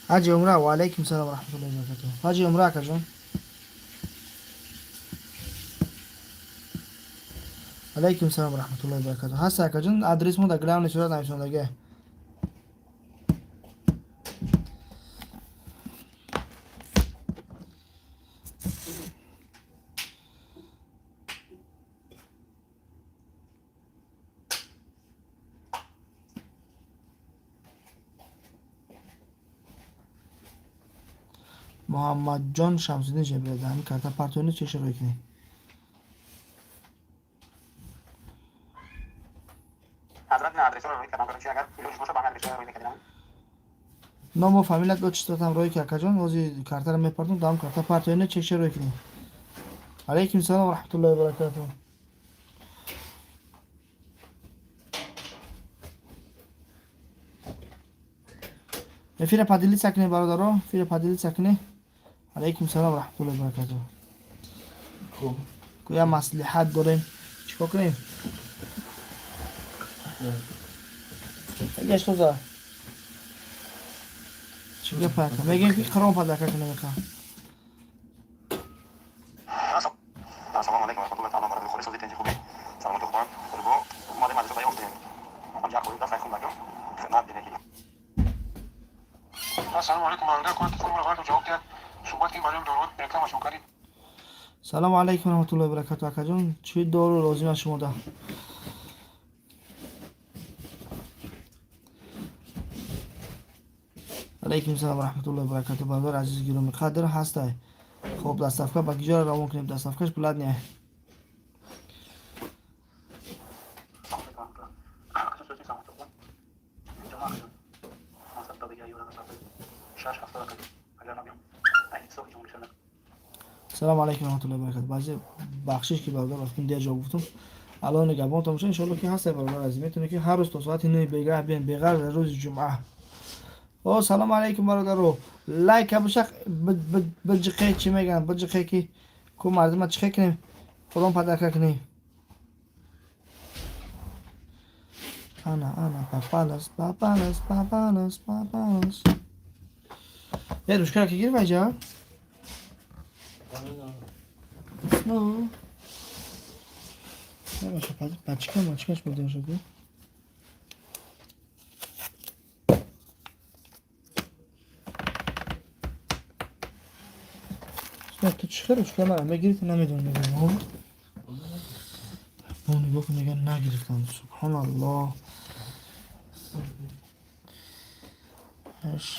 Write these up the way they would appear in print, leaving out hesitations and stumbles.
Ҳаҷи умра. Ва алайкум салом ва раҳматуллоҳи ва баракатуҳ. Ҳаҷи умра, акаҷон. Алайкум салом ва раҳматуллоҳи ва баракатуҳ. Ҳаст, акаҷон, адрес мо дар главный сурат нависондагӣ. Муҳаммадҷон Шамсуддин Жебрада, ҳамин карта партони чеша рӯй кунед. Ҳазрат, ин адресро рӯй кардам, короче, агар илоҷ боша, ба ҳамин адресро рӯй мекардам. Ному фамилият, отчествотам рӯй ки, акаҷон. Ҳозир картаро мепартом, дам карта партони чеша рӯй кунед. Алайкум салом ва раҳматуллоҳи ва баракатуҳ. Эфира поделиться кунед, бародаро, эфира поделиться кунед. Алайкум салом ва раҳматуллоҳи ва баракатуҳ. Хуб, я маслиҳат дорем, чӣ кор кунем? Гаш тоза чӣ гап, ака? Мегем, ки Қуръон подарка кунем, ака. Ассалому алайкум ва раҳматуллоҳи таъала ва баракатуҳ. Холис, тенҷи, хубӣ, саломатӣ, хубам. Бо омадем, адресро ёфтем. Ҳам ҷа хӯрда сай хунда хидмат дине. Ассалому алайкум, бародар, код телефон ро ҷавоб диҳад. Суҳбат ки барои дору рекламашон кардед. Салому алайкум раҳматуллоҳи баракату, акаҷон. Чӣ дору лозим аст шумода? Алайкум салом раҳматуллоҳи баракату, бародар азиз, гироми қадр. Ҳастай. Хоб, доставка ба киҷоро равон кунем? Доставкаш платный. Салому алайкум раҳматуллоҳи баракату. Баъзе бахшиш, ки бародар, вақтин дер ҷавоб гуфтум. Аллоҳ нигаҳбонтон бошад. Иншоалло, ки ҳастай, бародар азиз. Метавонед, ки ҳар рӯз то соати 9 бегаҳ биен, беғарз аз рӯзи ҷумъа. О, салому алайкум, бародаро. Лайка бошақ, биҷиқе, чӣ мегӯянд, биҷиқе, ки ку мардума чихе кунем, худом подарка кунем. Ана, ана, попалась, попалась, попалась, попалась. Е, ручкара ки гирифт айҷа? Ну. Набаша, пачка, мачкаш бурда шуд. Ту чӣ хел ручка мара мегирифти, намедонам, мегӯям. Бо нигоҳ кун, мегӯян, нагирифтам. Субҳоналлоҳ. 8,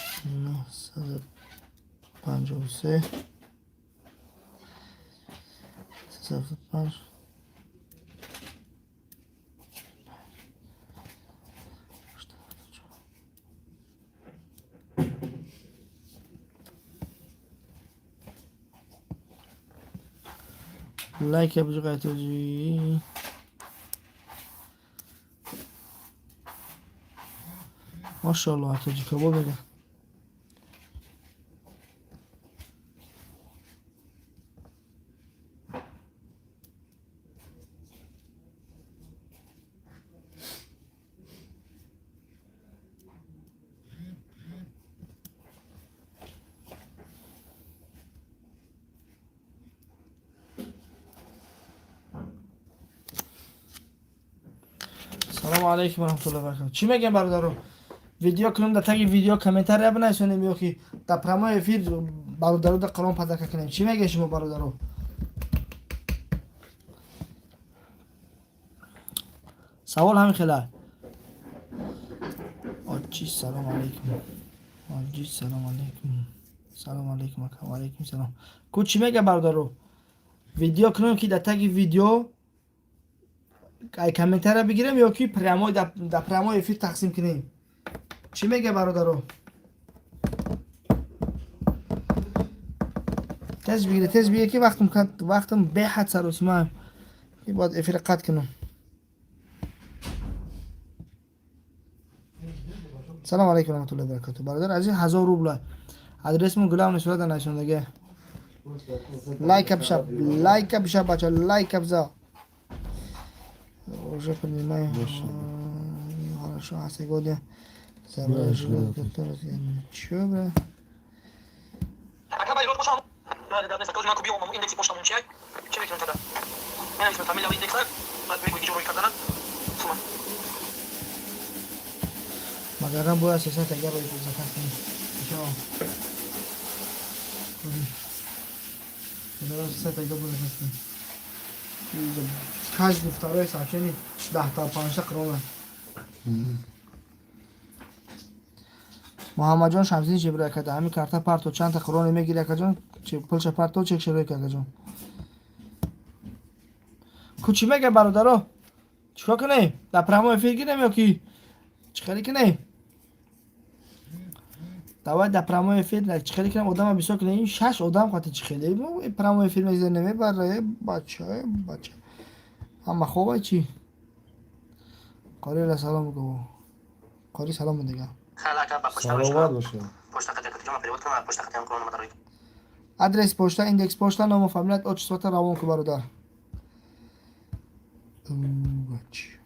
953, 375. Лайк yapacak. Машаллоҳ, тоҷикобо мега. Салому алайкум варахматуллоҳи вабаракату. Чӣ мегӯем, бародаро? Видео кунем, дар таги видео комментария бинависонем ё ки дар прямой эфир бародаро дар Қуръон подарка кунем? Чӣ мегӯед шумо, бародаро? Савол ҳамин хела. Оҷи, салому алайкум. Оҷи, салому алайкум. Салому алайкум, ака. Ва алайкум салом. Ку чӣ мега, бародаро? Видео кунем, ки дар таги видео ай комментария бигирем ё ки прямой дар прямой эфир тақсим кунем? Чӣ мега, бародаро? Тез бигире, тез бигире, ки вақтам беҳад саросима, ки бояд эфира қатъ кунам. Салому алайкум раҳматуллоҳи баракату, бародар азиз. 1000 рубла. Адресмон главный сурата нависондаге. Лайка бишаб, лайка бишаб, бача, лайка биза. Уже принимаю. Хорошо, а сегодня чё, бля? Ака, бай, рот бошам. Да, да, ман кубиём, индекси почтамон чиай? Чӣ мекунем тада? Менависем фамилия ва индекса, баъд мегӯй ки ҷо рӯй карданам. Сума. Магарам бояд сесад агар рӯй заказ кунем. Чо? Магарам 300 агар бояд заказ кунем. Каждый второе сообщение 10 та 5 та қирона. Муҳаммадҷон Шамсиддин чебир акада ҳамин карта парто чандта қироне мегири, акаҷон, пулша парто чек шерой ка, акаҷон. Ку чӣ мега, бародаро? Чикор кунем? Дар прямой эфир гирем ё ки чӣ хеле кунем? Давай дар прямой эфир чӣ хеле кунем, одама бисёр кунем. Ин шаш одам қати чӣ хеле мо прямой эфир мегзарем, мебара, э бача, э бача. Ҳама хобай чӣ? Қорира салом гӯ. Қори салом дига. Саломат бошед. Адрес почта, индекс почта, ному, фамилият, отчествота равон ку, бародар. Бач.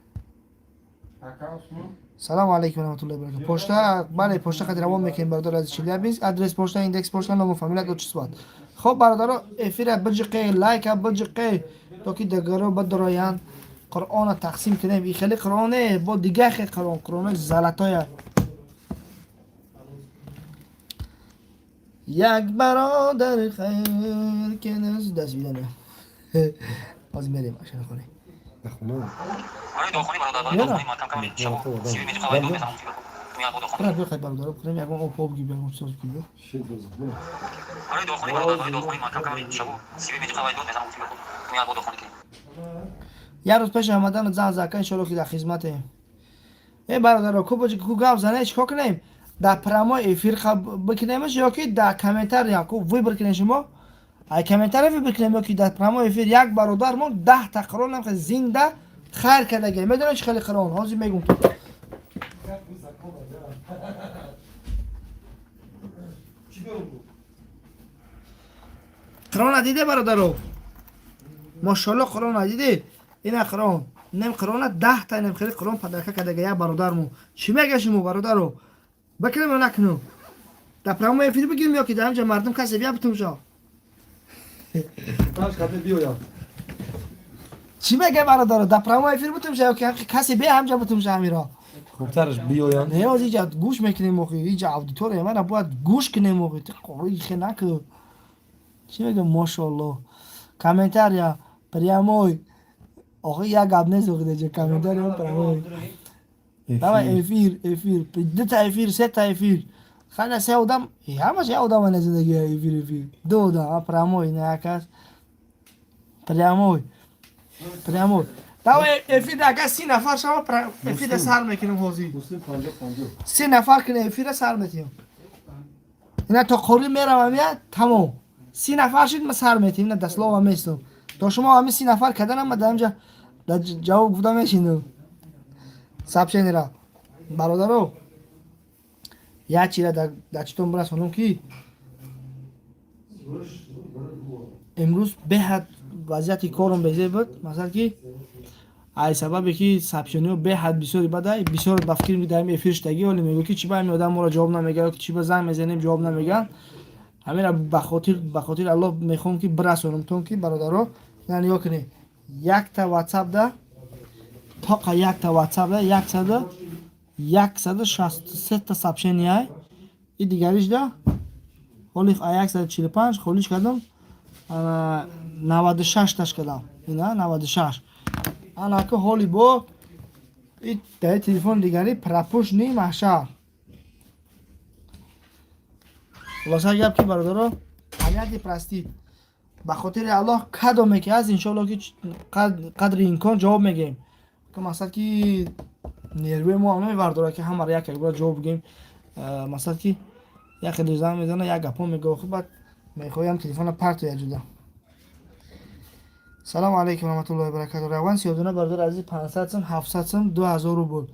Салому алейкум раҳматуллоҳи баракатуҳ. Почта, бале, почта қади равон мекунем, бародар аз Челябинск. Адрес почта, индекс почта, ному, фамилият, отчествоат. Хоб, бародаро, эфира биҷиқе, лайка биҷиқе, то ки дигаро бадороянд. Қуръона тақсим кунем. И хеле қуръоне, бо дига хел қуръон, қуръони золотоя. Як бародар хайр ки до свидания. Боз мерем ашана хонӣ. Нахона. Бира биқай, бародаро, бихӯрем, ягон об об гиб, ягон чиз гиб. Шид боз. Як рӯз пеш омадан зан зака, иншоалло ки дар хизматем. Э бародаро, ку боҷи ку гап зане, чикор кунем? Дар прямой эфир бикунемш ё ки дар комментария ку выбор кунем шумо? Ай комментария выбор кунем ё ки дар прямой эфир як бародар мо 10 та қуръон ҳам зинда хайр кардаги. Медонед чӣ хеле қуръон? Ҳозир мегум ту. Қуръона диде, бародаро? Мошалло, қуръона диде? Ина қуръон. Нем қуръона 10 та нем хеле қуръон подарка кардаги як бародармо. Чӣ мега шумо, бародаро? Бикунем ё накунем? Дар прямой эфир бигирем ё ки дар ҳамҷа мардум касе бия битумшо? Таш хати биёям. Чӣ мега, бародаро? Дар прямой эфир битумша ё ки касе бия ҳамҷа битумша ҳамиро? Хубтараш биёям. Не, ҳозир иҷа гӯш мекунем охи, иҷа аудитория мана бояд гӯш кунем охи, ту қори хе наку. Чӣ мега, мошалло? Комментария, прямой. Охи як гап нест охи деҷа комментария прямой. Давай эфир, эфир, дута эфир, сета эфир. Хана се одам, ҳамаш як одама не зиндагӣ эфир эфир. Ду одам, прямой не як аст. Прямой. Прямой. Давай эфир ака 30 нафар шава эфир сар мекунем ҳозир. Муслим 50 50. 30 нафар кунем эфира сар метиҳем. Ина то қори меравам я тамом. 30 нафар шид ма сар метиҳем, ина даслова местум. То шумо ҳами 30 нафар карданам ма дар инҷа дар ҷавоб гуфта мешинам. Сообщениера. Бародаро, як чира дар читон бирасонам ки имрӯз беҳад вазъияти корум безеб буд, масалан ки ай сабабе ки сообщениҳо беҳад бисёри бадай, бисёр ба фикр дар эфир шудагӣ, оле мегӯ ки чи ба ҳамин одам моро ҷавоб намегӯяд, ё ки чи ба занг мезанем ҷавоб намегӯянд. Ҳамина ба хотири Аллоҳ мехоҳам ки бирасонам тон ки бародаро, ина нигоҳ кунед, якта ватсап да тоқа якта ватсап да 163 та сообщения и дигариш да ҳоли 145 холиш кардам, 96 таш кардам, ина 96. Анака ҳоли бо и дар телефон дигари пропушни маҳшар. Хулоса гап ки бародаро, понятие простит, ба хотири Аллоҳ кадоме ки ҳаст, иншоалло ки қадри имкон ҷавоб мегӯем. Мақсад ки нервои мо намевардорад ки ҳамаро як як бора ҷавоб бигӯем. Мақсад ки як хеле занг мезана, як гапҳо мегӯ, охир баъд мехоҳам телефона партоя ҷуда. Салому алайкум раҳматуллоҳи баракату. Равған сиёдона, бародар азиз, 500 сум, 700 сум, 2000 рубл.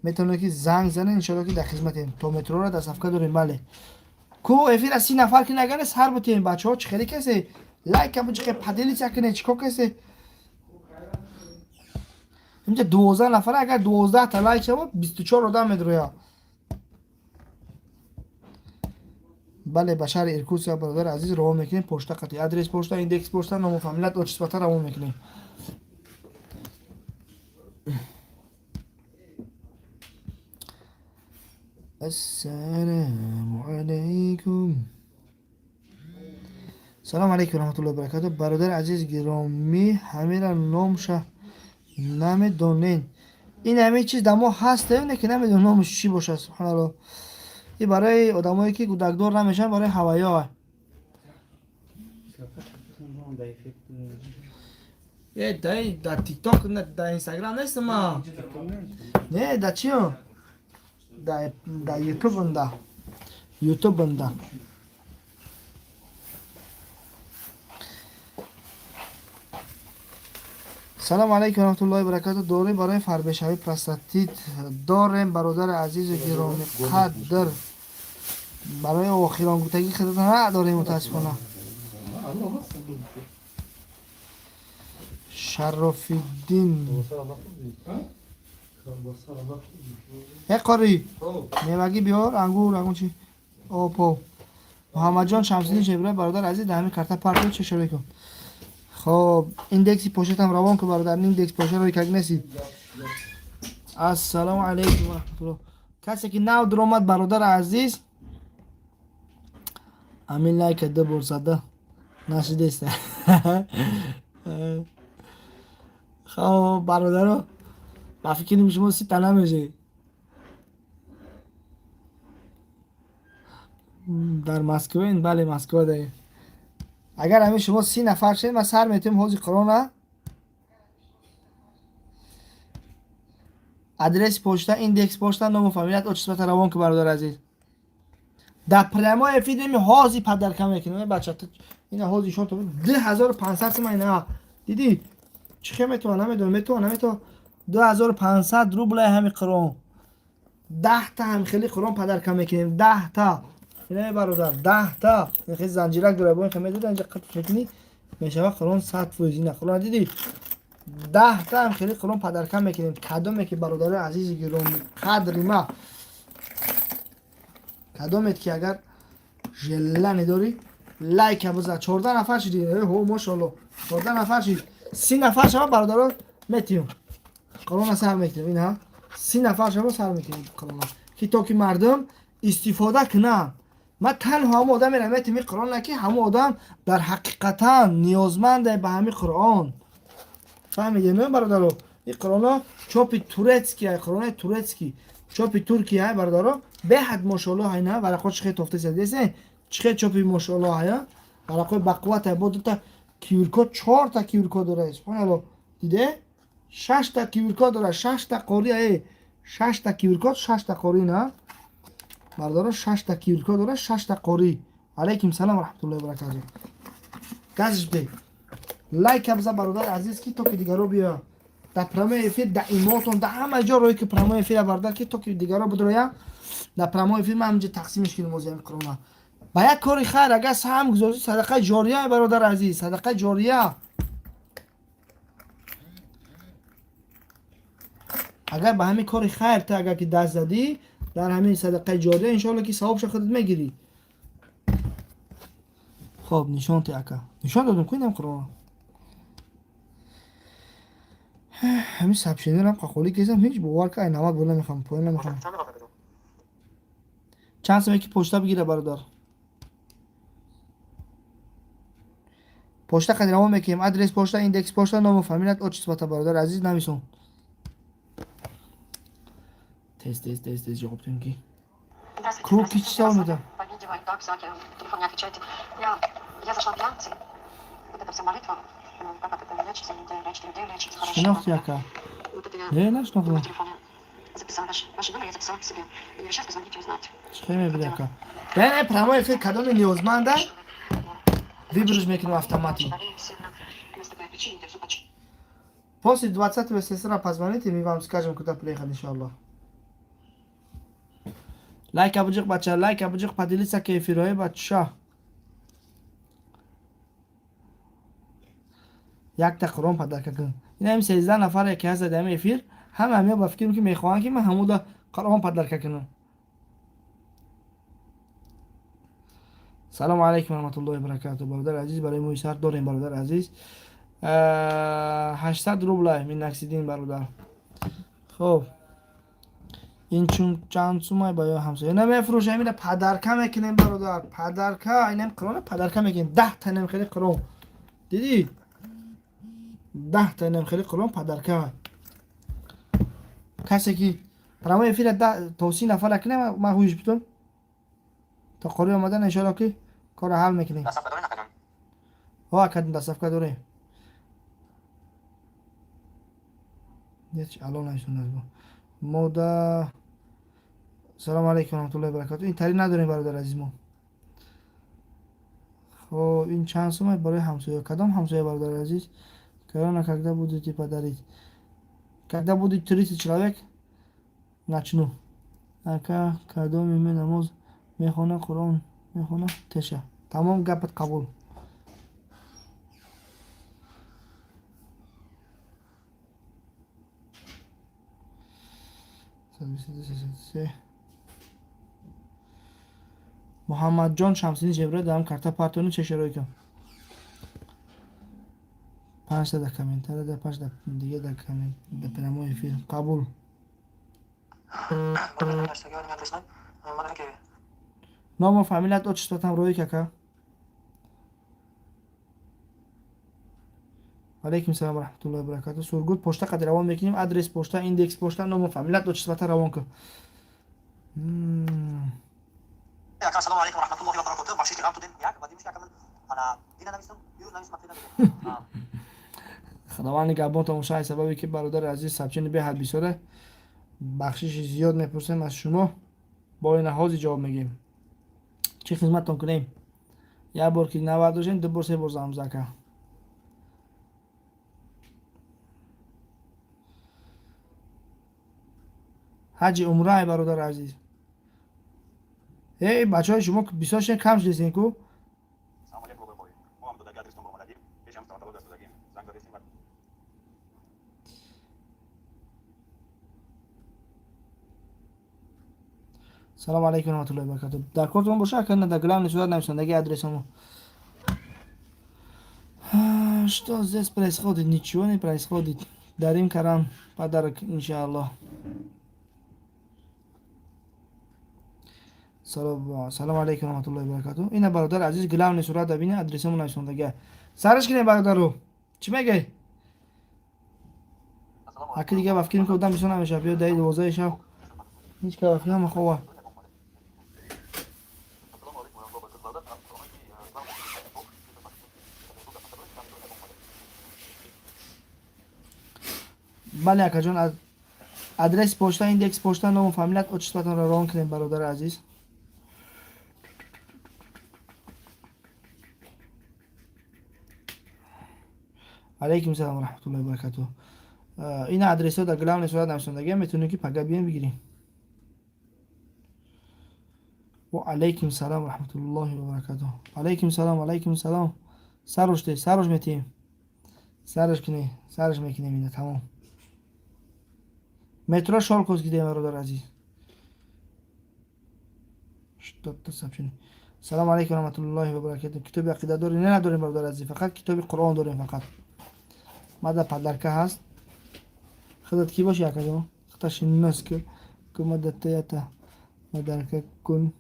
Метавонед ки занг занед, иншоалло ки дар хизматем. То метрора доставка дорем, бале. Ку эфира 30 нафар ки нагане сар бутем, бачаҳо. Чӣ хеле касе лайка буҷиқе, поделиться кне, чӣ кор касе? Инҷа 12 нафар, агар 12 та лайк шавад, 24 одам медрояд. Бале, ба шаҳри Иркутск, бародари азиз, равон мекунем почта қати адрес почта, индекс почта, ному, фамилият, отчествота равон мекунем. Ассалому алайкум. Салому алайкум раҳматуллоҳи баракату. Бародари азиз гиромӣ, ҳамира номша намедонен. Ин ҳамин чиз дар мо ҳаст, не ки намедонем номаш чӣ бошад, субҳаналлоҳ. И барои одамое ки кӯдакдор намешаванд, барои ҳавайё. Э, дай, дар Тикток, дар Инстаграм нестам ма. Не, дар чиё? Дар Ютуб да. Ютуб да. Салому алайкум раҳматуллоҳи баракату. Дорем барои фарбешавӣ, простатит дорем, бародари азизу гиромӣ қадр. Барои охиронгутагӣ хидмат надорем, мутаассифона. Шарофиддин. Э, қори мевагӣ биёр, ангур, ангур чи опо. Муҳаммадҷон Шамсиддин Шебра, бародар азиз, дар ҳамин карта партои чӣ шӯрӣ кун. Хоб, индекси почтатам равон кун, бародар, индекс почта рӯи как неси. Ассалому алайкум ва раҳматуллоҳ. Касе ки нав дуромад, бародари азиз, амин лайка ду бор зада нашидеста. Хоб, бародаро, ба фикри шумо 30 та намешед. Дар Москваин? Бале, Москва даем. Агар ҳамин шумо 30 нафар шед, ман сар метавем ҳози Қурона. Адрес почта, индекс почта, ному, фамилият, отчествота равон ки, бародар азиз. Дар прямой эфир неми ҳози подарка мекунем, бача. Ина ҳози шон то 2500 сима ина. Дидӣ? Чӣ хе метавон, намедонам, метавон, наметавон. 2500 рублай ҳами Қурон. 10 та ҳам хеле Қурон подарка мекунем, 10 та. Ина, бародар, 10 та. Ин хеле занҷирак дора, бо ин хе медода, инҷа қатф мекунӣ, мешава Қурон 100%. Ина Қурон дидӣ? 10 та ҳам хеле Қурон подарка мекунем. Кадоме ки, бародари азизи гиромӣ қадри ма, кадомет ки агар желание дорӣ, лайка бизан. 14 нафар шидӣ, ҳо, мошалло, 14 нафар шид. 30 нафар шава, бародаро, метиҳем. Қурона сар мекунем, ина 30 нафар шава, сар мекунем Қурона, ки то ки мардум истифода кунанд. Ман танҳо ҳамон одамеро метиҳем ин Қурона, ки ҳамон одам дар ҳақиқатан ниёзманде ба ҳамин Қуръон. Фаҳмидед, не, бародаро? Ин Қуръоно чопи турецкий, Қуръонои турецкий, чопи Туркия, бародаро, беҳад мошоалло. Ҳайна варақҳо чӣ хел тофта десен, чӣ хел чопи мошоалло ҳая, варақҳои бақувват, бо дута QR-код, чорта QR-код дора, субҳаналло, диде, шашта QR-код дора, шашта қори, э, шашта QR-код, шашта қори. На, бародаро, шашта QR-код дора, шашта қори. Алайкум салом раҳматуллоҳи баракату. Газш бде, лайка биза, бародари азиз, ки то ки дигаро биё. Дар прямой эфир, дар имотон, дар ҳама ҷо рӯи ки прямой эфира, бародар, ки то ки дигаро бидроя. Дар прямой эфир ман ҳаминҷа тақсимеш кунем озиам Қуръона. Ба як кори хайр агар саҳм гузорӣ, садақаи ҷория, бародари азиз, садақаи ҷория. Агар ба ҳамин кори хайр ту агар ки даст задӣ, дар ҳамин садақаи ҷория, иншоалло, ки савобша худат мегирӣ. Хоб, нишон те, ака. Нишон додум ку, инам Қуръона. Ҳамин сообщениерам қақолӣ кезам, ҳеҷ бовар ка, ай намак бо намехоҳам, поён намехоҳам. Чанд соме ки почта бигира, бародар? Почта қадр равон мекунем. Адрес почта, индекс почта, ному, фамилият, отчествота, бародар азиз, нависон. Тез, тез, тез, тез ҷавоб диҳем ки Здравствуйте, Ку здравствуйте. ки чӣ савол медам? По видео, да, всякие, телефон не отвечаете. Я зашла в Янцы. Вот эта вся молитва, ну, как от этого лечится, лечит людей, лечит, хорошо. Шинохти, ака? Вот это я Не, нашинохтам. номер телефона записала, ваш номер я записала к себе. И сейчас позвоните узнать. Чӣ хел мебиди, ака? Не, не, прямой эфир кадоми ниёзманда, выбор мекунем автоматик. Болею сильно. У нас такая печенье, держу почти. После 20 сестра позвоните, мы вам скажем, куда приехать, иншаллах. Лайка биҷиқ, бача, лайка биҷиқ, поделиться ки эфирҳои бача. Якта Қуръон подарка кун. Ин ҳами 13 нафаре ки ҳастад ҳами эфир, ҳама ҳамиё ба фикрам, ки мехоҳанд, ки ман ҳамуда Қуръон подарка кунам. Салому алайкум раҳматуллоҳи баракату, бародари азиз. Барои мӯи сар дорем, бародари азиз, 800 рубла минаксидин, бародар. Хоб, ин чун чанд сумай ба ё ҳамсоя намефурӯшем, ина подарка мекунем, бародар, подарка. Инам Қуръона подарка мекунем, 10 та инам хеле Қуръон дидӣ, 10 та инам хеле Қуръон подарка. Касе ки прямой эфира то 30 нафара кунем, ман ҳуш битон то қори омадан, иншоалло, ки корро ҳал мекунем. О, академ, доставка дорем. Алло, нависонад мода. Салому алайкум раҳматуллоҳи баракату. Ин тари надорем, бародар азиз мо. Хоб, ин чанд сумай барои ҳамсоя? Кадом ҳамсоя, бародари азиз? Корона когда будете подарить? Когда будет 30 человек, начну. Ака, кадоми ме намоз мехона, Қуръон мехона, теша. Тамом, гапат қабул. Муҳаммадҷон Шамсиддин Ҷеброи дарам карта партони чешарои кун. Панҷта дар комментария, дар панҷта дига дар коммент, дар прямой эфир. Қабул. Бародар, Ному, фамилият, отчествотам роӣ, кака. Алейкум салом раҳматуллоҳи баракату. Сургут пошта қади равон мекунем. Адрес пошта, индекс пошта, ному, фамилият, отчествота равон кун. Ака, ассалому алайкум ва раҳматуллоҳи ва баракатуҳ. Бахшиш, ки ғам тудем. Як ва димиш, ака, ман ана дина навистам, дирӯз навистам, надидем. Худованд нигаҳбон тамошо. Сабабе ки, бародари азиз, сообщение беҳад бисёре, бахшиши зиёд мепурсем аз шумо. Бо ина ҳозир ҷавоб мегӯем. Чӣ хизматтон кунем? Як бор ки навардошем, ду бор, се бор замзака. Ҳаҷи умрай, бародари азиз. Э, бачаҳои шумо бисёр шен, кам шудесен ку. Салом алейкум, бобои. Мо ҳам додаги адрестон омадагим. Пешам стоматолог аст додагим. Занг задестем ва Салому алайкум раҳматуллоҳи баракату. Дар кортон боша, ака, на, дар главный сурат нависондаги адресамо. Что здесь происходит? Ничего не происходит. Дарим Коран подарок, иншааллоҳ. Салому алайкум раҳматуллоҳи баракату. Ина, бародари азиз, главный сурат бибини, адресамо нависондага. Сараш кинем, бародару. Чӣ мегӯй? Аки дига ба фикрим, ки одам бисёр намешавад. Биё, даи 12 шаб ҳеҷ ка ба фикр ҳама хова. Ассалому алайкум ва раҳматуллоҳи ва баракатуҳ. Бале, акаҷон, адреси почта, индекс почта, ному, фамилият, отчествотонро равон кунем, бародари азиз. Алейкум салом раҳматуллоҳи баракату. Ина адресҳо дар главный сурат нависондагиам, метавонем, ки пага бием бигирем. Ва алайкум салом раҳматуллоҳи ва баракату. Алайкум салом, алайкум салом. Сарош де, сарош метиҳем. Сараш кунем, сараш мекунем, ина тамом. Метро Шолкос гидем, бародар азиз. Что-то сообщение. Салом алейкум раҳматуллоҳи ва баракату. Китоби ақида дорем? Не, надорем, бародар азиз, фақат китоби Қуръон дорем фақат. Мада подарка ҳаст. Худат кӣ боши, акаҷон? Худта шинос ки, кумадатаята подарка кун.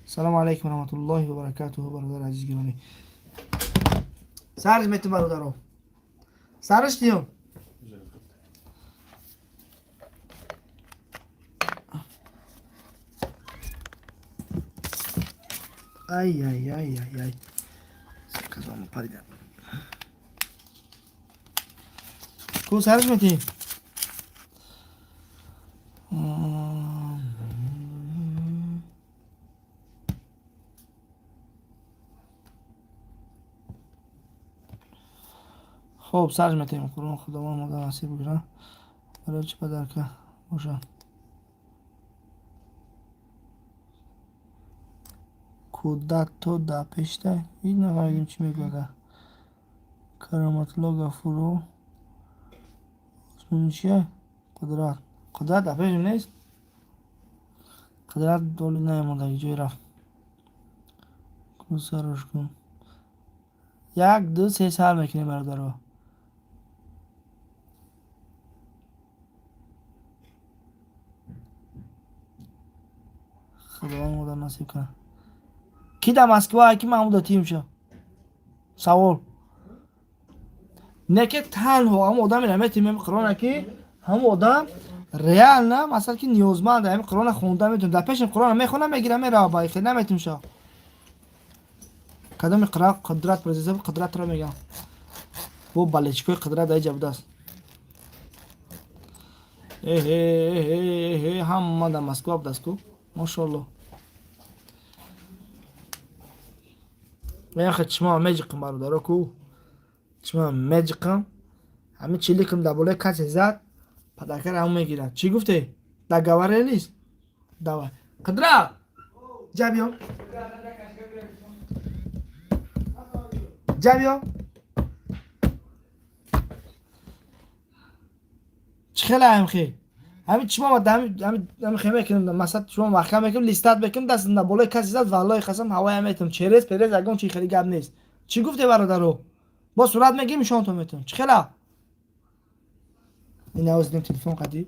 Салому алейкум раҳматуллоҳи ва баракатуҳу, бародари азиз гиромӣ. Сарш метум, бародаро. Сарш диём. Ай ай ай ай ай. Казом парида. Ку сарш мети? Хоб, сарш метем. Қуръон Худованд мода насиб бигирад. Барои чӣ подарка боша? Кудато дар пешта ҳеҷ нафаҳмидем чӣ мегӯяд. Кароматулло Гафуров озмуни чия? Қудрат. Қудрат дар пешам нест? Қудрат доли наемондаги ҷой рафт. Гузарош кун. Як, ду, се сар мекунем, бародаро. Худованд модар насиб кунад. Ки дар Москва, ки Маҳмуда тим ша? Савол. Не ки танҳо ҳамон одаме наметимем Қуръона, ки ҳамон одам реально, масалан, ки ниёзманд, ҳамин Қуръона хонда метавонад. Дар пеши Қуръона мехона, мегира, мерава, ба хел наметим ша. Кадоми қудрат президент қудратро мегам. Бо балечкои қудрат дар иҷа будааст. Эҳе, эҳе, эҳе, ҳама дар Москва будааст ку. Мошоалло. Яхе чима меҷиқам, бародаро, ку. Чима меҷиқам. Ҳамин чиликам дар болои касе зад, падаркар ҳамон мегирад. Чӣ гуфте? Договорились? Давай. Қудрат! Ҷа биё. Ҷа биё. Чӣ хеле ҳамхе? Ҳамин чима ҳамин хе мекунем, масалан, шумо маҳкам мекунем, листат мекунем, даст дар болои касе зад, валлоҳи қасам, ҳавоя метам. Через перез ягон чи хеле гап нест. Чӣ гуфте, бародаро? Бо сурат мегирем, нишонтон метавонам. Чӣ хела? Ин навоз дидем телефон қадӣ.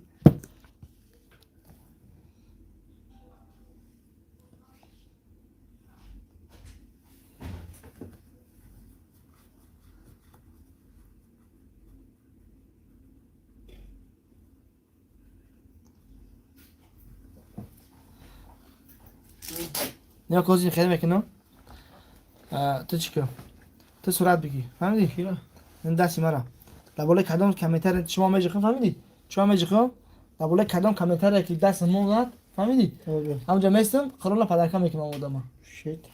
Нигоҳ кун, хеле мекунам. Ту чӣ кун? Ту сурат бигир. Фаҳмидӣ? Ин дасти мара. Дар болои кадом комментарий шумо меҷиқам, фаҳмидӣ? Шумо меҷиқам, дар болои кадом комментарие ки даст мо зад, фаҳмидӣ? Ҳамҷа местам, Қуръонро падарка мекунам одама.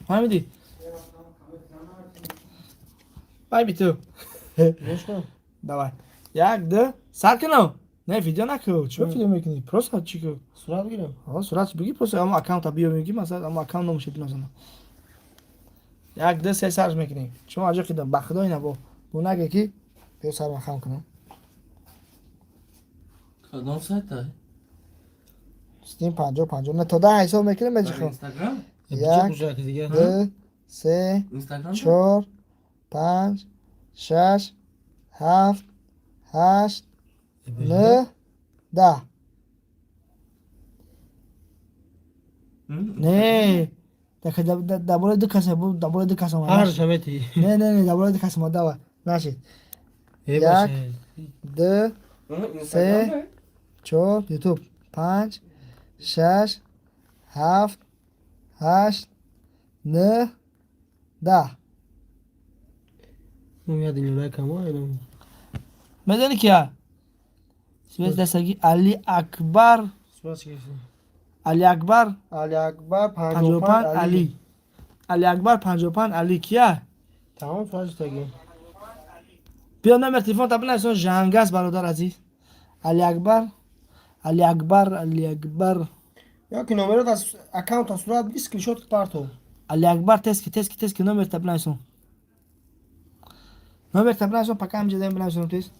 Фаҳмидӣ? Бай би ту. Давай. Як, ду, сар кунам. Не, видео наку. Чӣ видео мекунӣ? Просто чӣ ку? Сурат гирам. Ҳа, сурат бигир, просто ҳамон аккаунта биё мегӣ, масалан, ҳамон аккаунт номашо бинозанам. Як, ду, се сарш мекунем. Шумо аҷо қидам, ба худо ина бо наге ки биё сарма хам кунам. Кадом сайта? Стим 50 50 не то 10 ҳисоб мекунем, меҷихом. Инстаграм? Як, ду, се, Инстаграм? чор, панҷ, шаш, ҳафт, ҳашт, нӯҳ, 10. Не, дар болои ду каса, дар болои ду кас омад. Ҳар шамети. Не, не, не, дар болои ду кас омад, давай. Нашид. Як, ду, се, чор, ютуб, панҷ, шаш, ҳафт, ҳашт, нӯҳ, 10. Медонӣ кия? Свет дастаги Али Акбар, Али Акбар Али Акбар 55 Али. Али Акбар 55 Али кия? Тамом сурат таги. Биё номер телефон та бинависон, жангас, бародар азиз. Али Акбар, Али Акбар, Али Акбар. Ё ки номерот аз аккаунта сурат бигир, скриншот парто. Али Акбар, тески, тески, тески, номер та бинависон. Номер та бинависон, пока ҳамҷа даем бинависон тез.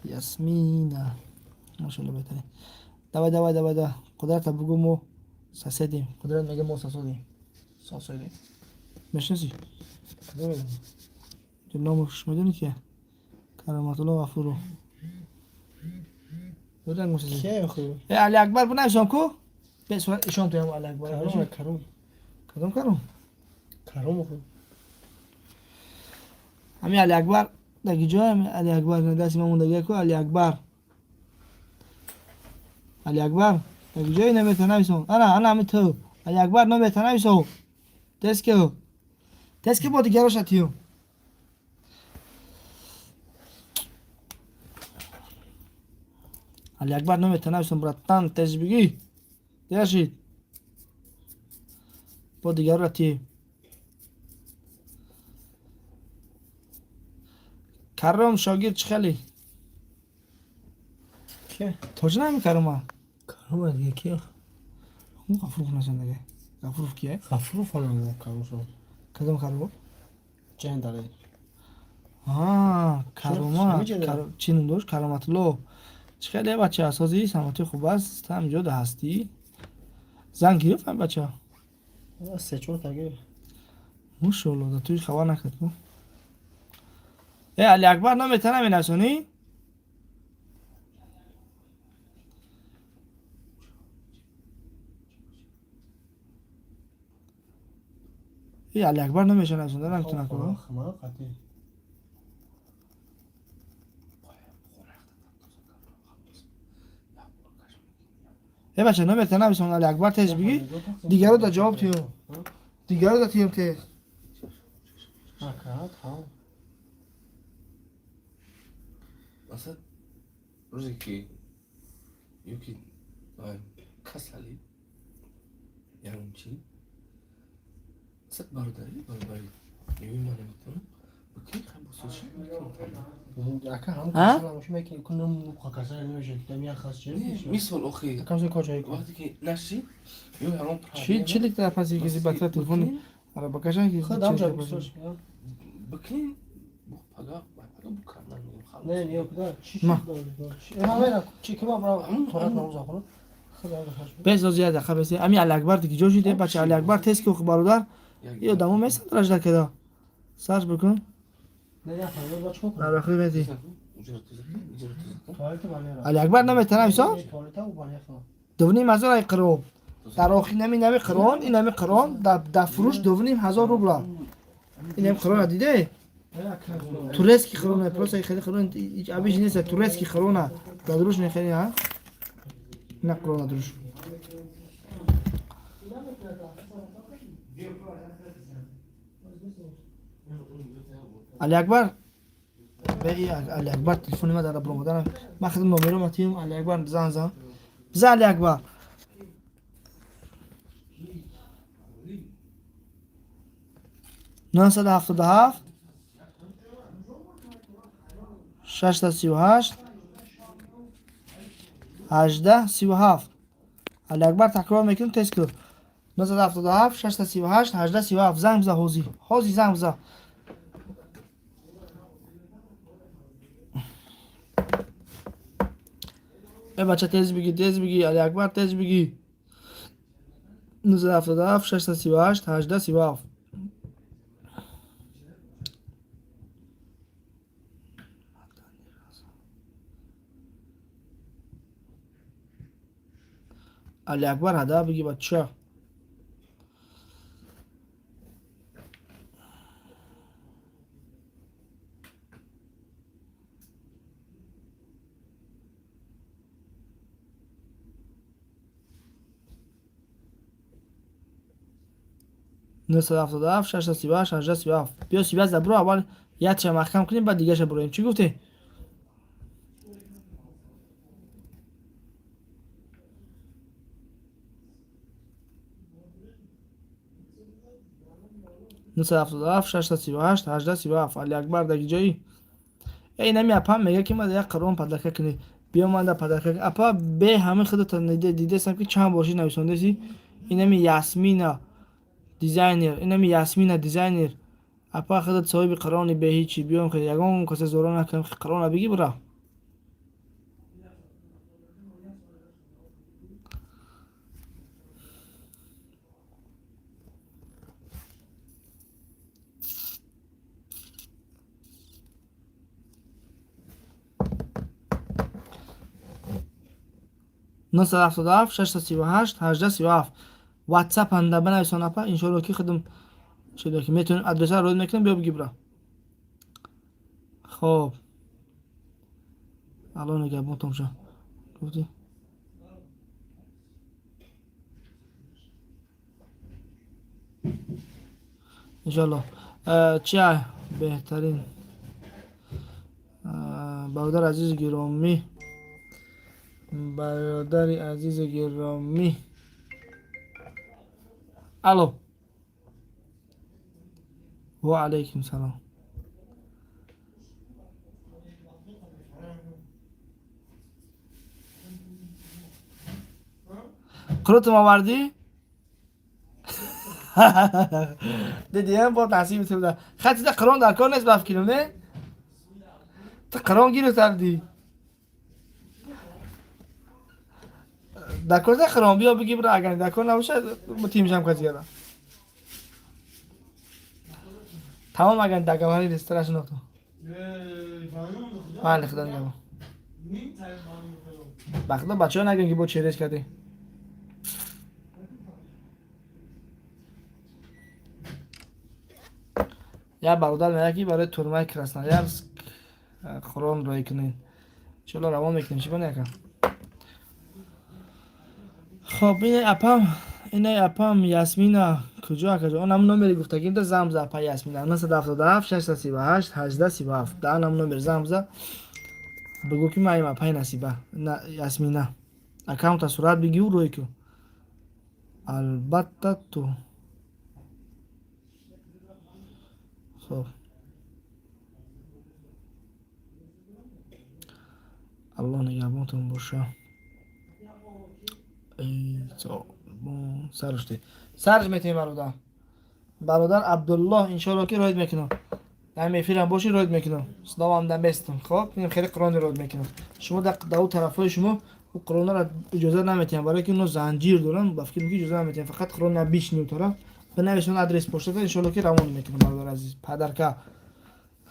Ясмина. Машалло, беҳтарин. Давай, давай, давай, давай. Қудрата бугу, мо соседим. Қудрат мега, мо соседим. Соседим. Мешнасӣ? Номаш медонӣ кия? Кароматулло Ғафуров. Э, Али Акбар бинависон ку? Бе сурат ишон туям Али Акбар. Каром, Каром. Кадом Каром? Каром. Ҳами Али Акбар даги ҷой, ҳами Али Акбар дасти ман мондагия ку, Али Акбар. Али Акбар даги ҷой номерта нависон. Ана, ана ҳами ту. Али Акбар номерта нависон. Тески. Тески, бо дигароша тиюм. Али Акбар номерта нависон, братан, тез бигӣ. Дершид. Бо дигарора тием. Каром шогирд чӣ хеле? Тоҷи нами Карома? Карома дига ки? Ғафур хунасан дига. Ғафуров кие? Ғафуров ҳам каромат. Кадом каромат? Чанд дале. А, каромат. Чӣ ном дошт? Кароматулло. Чӣ хеле бача асози самати хуб аст, там ҷо да ҳастӣ. Зан гирифт ҳам бача? Се чор та гирифт. Мошалло, да туи хабар накард ку. Э, Али Акбар номета наменасонӣ? Э, Али Акбар номеша насонда наметона ку. Хма қатӣ. Э бача номета нависон Али Акбар тез бигӣ. Дигаро да ҷавоб тиём. Дигаро да тиём тез. Накард, ҳа. Масалан, рӯзе ки ёки касалӣ ягон чӣ сад бародарӣ баробари ёи ман наметавонам бикунӣ хай босоша мекунам. Ака ҳам А? касал ҳамоша мекунӣ, ку ном касал намешад, дам як хас чӣ? Мисол охи Ака ҳамоша кор чой кун. вақте ки наши ё ягон Чӣ чӣ лик дар паси киси батра телефон арабакаша ки Худ ҳам ҷо бисош. Бикунӣ пага пага бу кардан мегӯям халос. Не, не, куда? Чӣ Ма. чӣ? Ма чӣ ки ма бра торат намоз хонам. Худ ҳам хаш. Бес ози як дақиқа беси. Ами Али Акбар диги ҷо шиде бача Али Акбар тез ки бародар. И одамо месанд ражда када. Сарш бикун. Не, не, фарёд ба чӣ кунам? Дар охир мети. Иҷро тоза кун, иҷро тоза кун. Туалета банера. Али Акбар наметана мисол? Туалета у банера. 2,5 ҳазор ай қирон. Дар охир нами нами қирон, ин нами қирон дар фурӯш 2,5 ҳазор рубла. Ин нами қирона диде? Турецкий қирона, просто хеле қирон абиш нест, турецкий қирона. Дар дуруш не хеле, ҳа? На қирона дуруш. Али Акбар бе Али Акбар телефони ма дар баромадан. Ман худам номеро матием Али Акбар зан зан. Бизан Али Акбар. 977 638 18 37. Али Акбар такрор мекунем тез кун. 977 638 18 37 занг бизан ҳозир. Ҳозир занг бизан. Э бача тез бигӣ, тез бигӣ, Али Акбар тез бигӣ. 977 638 18 37. Али Акбар ҳада бигӣ бача. 977 638 18 37. Биё связь бро аввал якша маҳкам кунем баъд дигаша буроем. Чӣ гуфтӣ? 977 638 18 37. Али Акбар даги ҷои? Э инами апа мега ки ман як қирон падарка кунӣ. Биё ман да падарка апа бе ҳамин худата дидесам ки чанд боши нависондаси. Инами Ясмина дизайнер, инами Ясмина дизайнер. Апа худат соҳиби қирони бе ҳичи биём хел ягон каса зора накунам қирона бигӣ бира. 977 638 18 37. WhatsApp анда бинависон апа иншоалло ки худам шуда ки метавонем адреса род мекунем биё бигӣ бира. Хоб. Алло нигаҳбон томша. Гуфтӣ? Иншоалло. Чи беҳтарин бародар азизи гиромӣ, бародари азизи гиромӣ. Алло. Ва алайкум салом. Қурутум овардӣ? Дидиам бо насиби ту буда. Хати Қуръон дар кор нест ба фикрм, не? Ту Қуръон гирифтарди. Дар кор Қуръон биё биги бира, агар дар кор набошад тимшам кати гара. Тамом агар дагавари ресторан нохто. Бале, худо нигаҳбон. Ба худо бачаҳо нагӯем ки бо через кардем. Як бародар мегӯяд ки барои турмаи Красноярск Қуръон роӣ кунед. Иншоалло равон мекунем, чӣ бо яка. Хоб, инаи апам, инаи апам Ясмина куҷо акаҷо? Он ҳамн номери гуфтагим да занг биза апа Ясмина 977 638 18 37. Да ҳамн номер занг биза. Бигӯ ки ман апаи Насиба, Ясмина. Аккаунта сурат бигиру рӯй кун. Албатта ту. Хоб. Аллоҳ нигаҳбонтон боша. Сарш сарш метем бародар. Бародар Абдуллоҳ иншоалло ки роид мекунам. Дар эфирам боши роид мекунам. Саломам дар местон. Хоб, инам хеле Қуръон роид мекунам. Шумо дар дар тарафҳои шумо ӯ Қуръонро иҷоза наметиҳам, барои ки оно занҷир доранд, ба фикр ки иҷоза наметиҳам. Фақат Қуръон на бишни тараф. Бинависон адрес поштата, иншоалло ки равон мекунам бародар азиз. Падарка.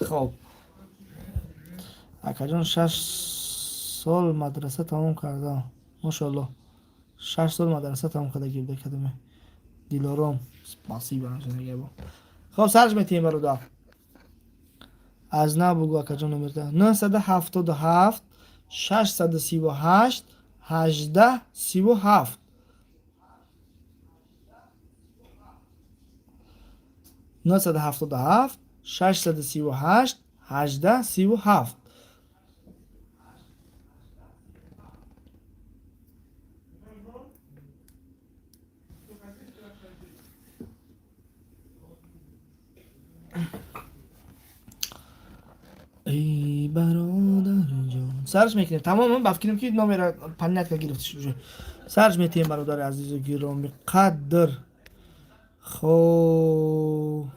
Хоб. Акаҷон 6 сол мадраса тамом кардам. Машоалло. 6 сол мадраса тамом карда гирда кардаме. Дилором, спасибо. Хоб, сарш метиҳем бародар. Аз нав бугӯ акаҷон номерта. 977 638 18 37. 977 638 18 37. Эй бародарҷон, сарш мекунем. Тамом, ба фикрам ки номера понятка гирифтиш уже. Сарш метиҳем бародари азизу гироми қадр. Хоб,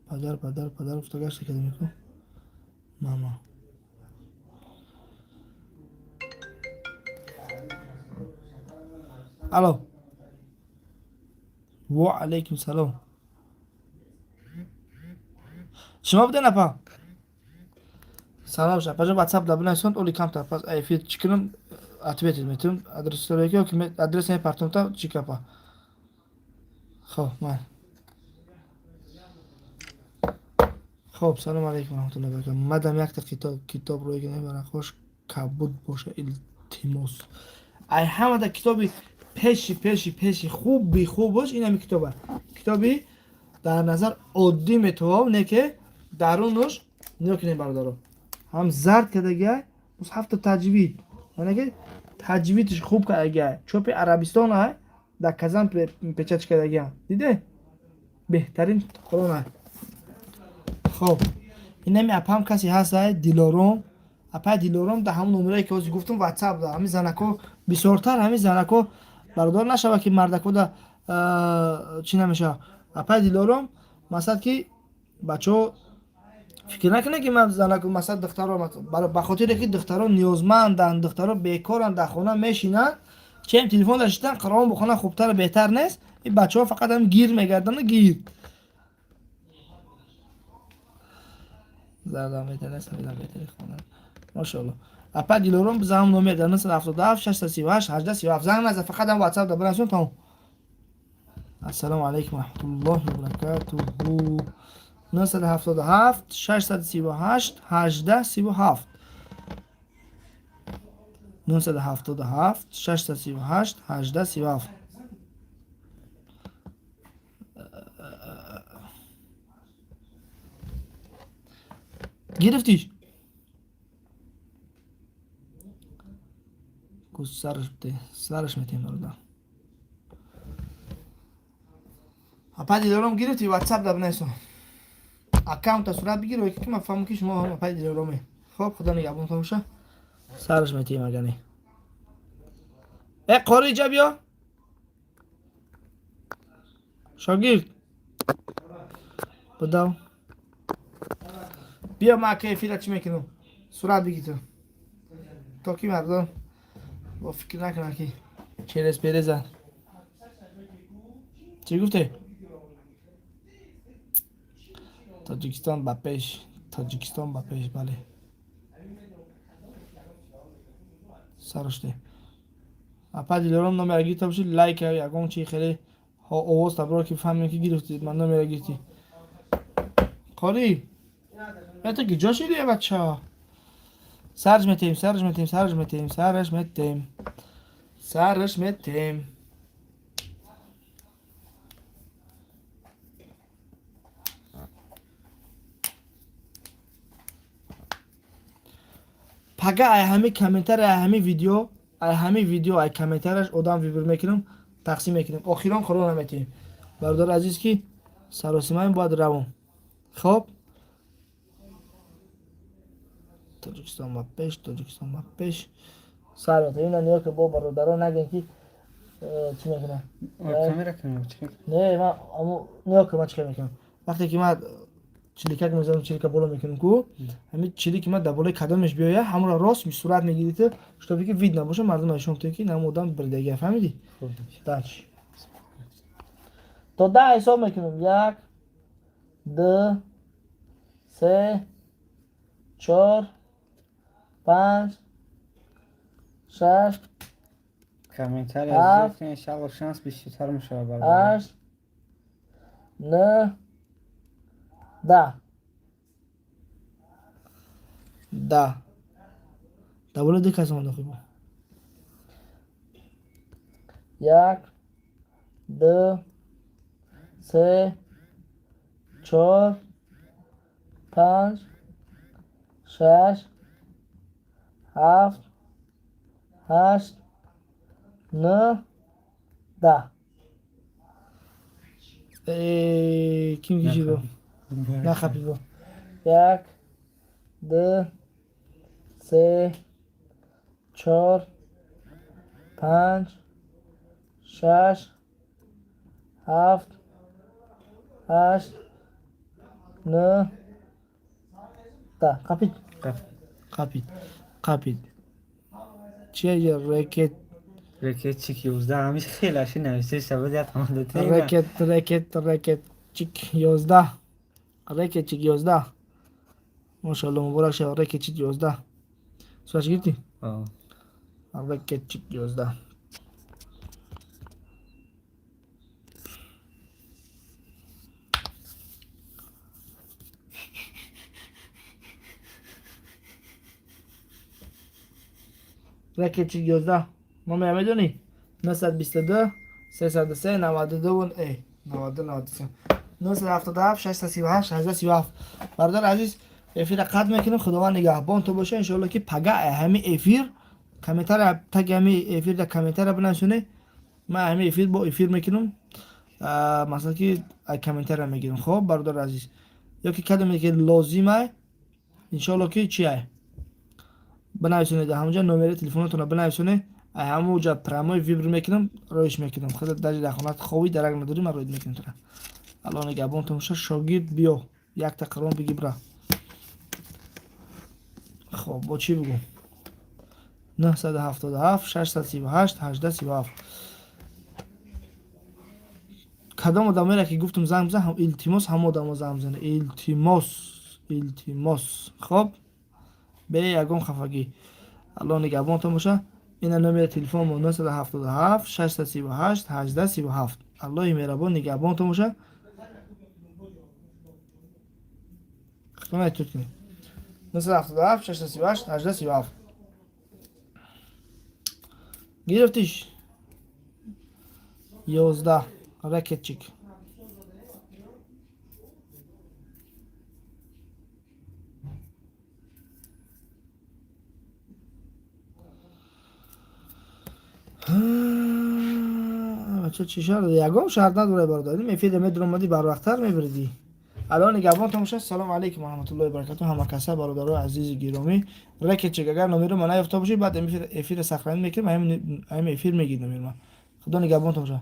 падар, падар, падар гуфта гашта кардем ку мама. Алло, ва алайкум салом. Шумо буден апа? Салом апаҷон, ватсап да бинависон, оли камтар пас эфир чӣ кунам, ответить метавон адрес ки адрес мепартонта чӣ капа. Хоб, ман хоб, салом алейкум раҳматуллоҳи баракатуҳ. Мадам якта китоб рӯй кунем, барахош кабуд боша, илтимос. Ай ҳамада китоби пеши пеши пеши хуби хубош ин ҳами китоба. Китоби дар назар оддӣ метавон, не ки дарунаш нигоҳ кунем бародаро. Ҳам зард кардагиай, мусҳафта таҷвид. Яъне ки таҷвидш хуб кардагиай. Чопи Арабистон ай, дар Казан печать кардагиам. Диде? Беҳтарин Қуръон ай. Хоб, инами апам касе ҳаст ай Дилором. Апай Дилором дар ҳамон номерое ки ҳозир гуфтам ватсап да ҳамин занако бисёртар ҳамин занако бародар нашава ки мардако да чӣ намешава. Апай Дилором масалан ки бачаҳо фикр накунед ки ман занако масалан духтаро ба хотире ки духтаро ниёзманданд, духтаро бекоранд, дар хона мешинанд, чем телефон дошта Қуръон бихонанд хубтар беҳтар нест. Ин бачаҳо фақат ҳам гир мегарданд гир. Зардам беҳтар нест, сафедам беҳтар хонанд. Машоалло. Апа Дилором бизанам номер дар 977 638 18 37. Занг наза, фақат ҳам WhatsApp да бинависон тамом. Ассалому алайкум ва раҳматуллоҳи ва баракатуҳу. 977 638 18 37. 977 638 18 37. Гирифтиш? Сараш бите, сараш метем бародар. Апа Дилором гирифти, WhatsApp да бинависон. Аккаунта сурат бигир, ки ман фаҳмам ки шумо апаи Дилороме. Хоб, худо нигаҳбонтон боша. Сараш метиҳем агар не. Э қори иҷа биё. Шогирд, бидав, биё, ман ака эфира чӣ мекунам, сурат бигир ту, то ки мардум бо фикр накунанд, ки через переза. Чӣ гуфте? Тоҷикистон ба пеш, Тоҷикистон ба пеш. Бале, саруште. Апа Дилором, номера гирифта бошед, лайк, ягон чи хеле овоз табро, ки фаҳмем, ки гирифтед. Ман номера гирифтӣ. Қорӣ, это ки ҷо шиди, бача? Сарж метем, сарж метем, сарж метем, сарж метем, сарж метем. Пага ай ҳами комментари, ай ҳами видео, ай ҳами видео, ай комментараш одам выбор мекунам, тақсим мекунем. Охирон қуръон наметиҳем, бародари азиз, ки саросимаем, бояд равом. Хоб, Тоҷикистон ба пеш, Тоҷикистон ба пеш. Сар метавем. Ина ниё, ки бо бародарон нагӯем, ки чӣ мекунам. Камера кунем. Не, ман ниё ки ман чӣ кор мекунам. Вақте ки ман чиликак мезанам, чилика боло мекунам ку, ҳамин чилики ман дар болои кадомеш биёя, ҳамонро рост сурат мегирид, чтобы ки видно боша, мардум нишон кунед, ки нам одам бирдагия. Фаҳмидӣ? Дальше то 10 ҳисоб мекунам: як, ду, се, чор, панҷ, шаш, Комментария ҳафт, иншалло, шанс бисёртар мешавад. ҳашт, нӯҳ, 10. 10. Дар болои ду кас омада. Хуб, як, ду, се, чор, панҷ, шаш, ҳафт, ҳашт, нӯҳ, 10. Ким кишидо? Нахапидо. Як, ду, се, чор, панҷ, шаш, ҳафт, ҳашт, нӯҳ, 10. Қапид, қапид, қапид. Чия рекет? Рекетчик 11, ҳамиш хелаши нависта шавад, як тамадате. Рекет, рекет, рекетчик 11, рекетчик 11. Мошалло, муборак шавад, рекетчик 11. Сураш гирифтӣ? Рекетчик 11. Рекетчик 11. Номера медонӣ? 922 303 92 92 93, 977 638 18 37. Бародар азиз, эфира қатъ мекунем. Худованд нигаҳбон ту боша. Иншоалло, ки пага ҳами эфир комментария, таги ҳами эфир да комментария бинависоне. Ман ҳами эфир бо эфир мекунам, масалан, ки комментария мегирам. Хоб, бародар азиз, ё ки кадоме ки лозимай, иншоалло, ки чиай, бинависонед ҳамонҷа, номери телефонатонро бинависоне. Ҳамонҷа прямой выбор мекунам, роиш мекунам. Худа даже дар хонат ховӣ, дарак надорӣ, ман роид мекунам тура. Алло нигаҳбонтон боша. Шогирд, биё, якта қуръон биги, бира. Хоб, бо чӣ бигӯ? 977 638 18 37. Кадом одамоеро ки гуфтум занг бизан, илтимос, ҳама одамо занг бизане, илтимос, илтимос. Хоб, бе ягон хафагӣ. Алло нигаҳбонтон боша. Ина номери телефонмо: 977 638 18 37. Аллоҳи меҳрабон нигаҳбонтон боша. Тут 977 638 18 37. Гирифтиш? 11, ракетчик. Бача, чӣ шарт? Ягон шарт надорад, бародар. Эфир медуромадӣ, барвақттар мебирдӣ. Алло нигаҳбонтон боша. Салому алайкум варахматуллоҳи баракату. Ҳама каса, бародарои азизи гиромӣ. Рекетчик, агар номеро ма наёфта бошӣ, баъд эфира сохранить мекунем, ҳамин эфир мегирд номер ма. Худо нигаҳбонтон боша.